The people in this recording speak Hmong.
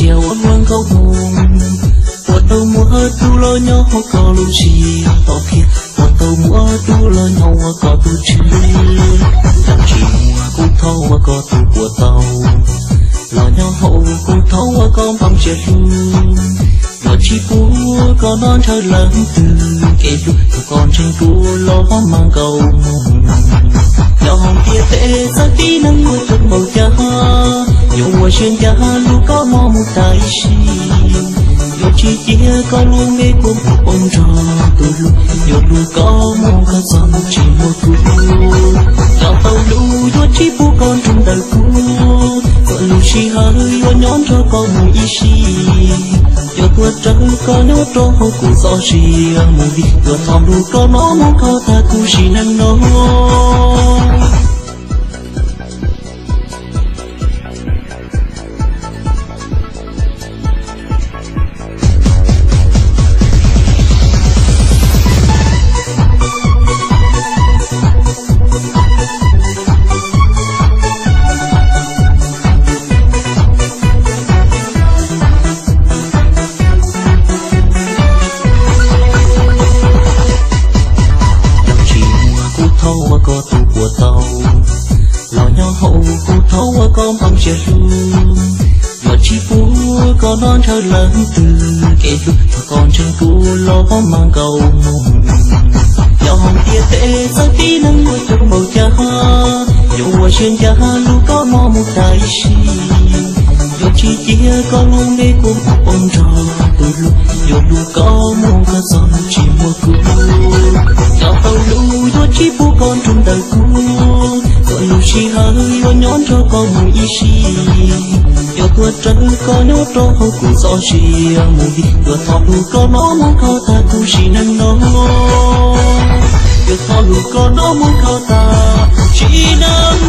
Yog ua luag nkauj mus, puas tau muaj dub los nyob hauv koj lub siab tom qhia, puas tau muaj dub los nyob ua koj tus tswv. Yog tsis muaj kuv thov ua koj tus puas tau, los nyob hauv kuv thov ua koj nplooj tsiab hlub. Yuav tsis pub koj noj ntshaw leej twg kev hlub, thaum koj ntseeg kuv los mas nkauj mus. Nyob hauv ntiaj teb txawv tib neeg ua coob npaum cas, yuav ua siab ncaj lub koj mob mus tas ib sim. Yuav tsis cia koj lub npe kua muag poob nrog tus hlub, yuav hlub koj mus koj txoj hlub tsis muaj kuv. Nyob tau lub yuav tsis pub koj nrug ntawm kuv, txoj lub sij hawm yuav nyob nrog koj mus ib sim. Yuav tuav rawv koj nyob rau hauv kuv txoj sia mus vim yuav thov hlub koj no mus kom tag kuv sim neej no. Yog tsis muaj kuv thov ua koj tus puas tau, los nyob hauv kuv thov ua koj nplooj tsiab hlub. Yuav tsis pub koj noj ntshaw leej twg kev hlub, thaum koj ntseeg kuv los mas nkauj mus. Nyob hauv ntiaj teb txawv tib neeg ua coob npaum cas, yuav ua siab ncaj lub koj mob mus tas ib sim. Yuav tsis cia koj lub npe kua muag poob nrog tus hlub, yuav hlub koj mus koj txoj hlub tsis muaj kuv. Nyob tau lub yuav tsis pub koj nrug ntawm kuv, txoj lub sij hawm yuav nyob nrog koj mus ib sim. Yuav tuav rawv koj nyob rau hauv kuv txoj sia mus vim yuav thov hlub koj no mus kom tag kuv sim neej no. Yuav thov hlub koj no mus kom tag sim neej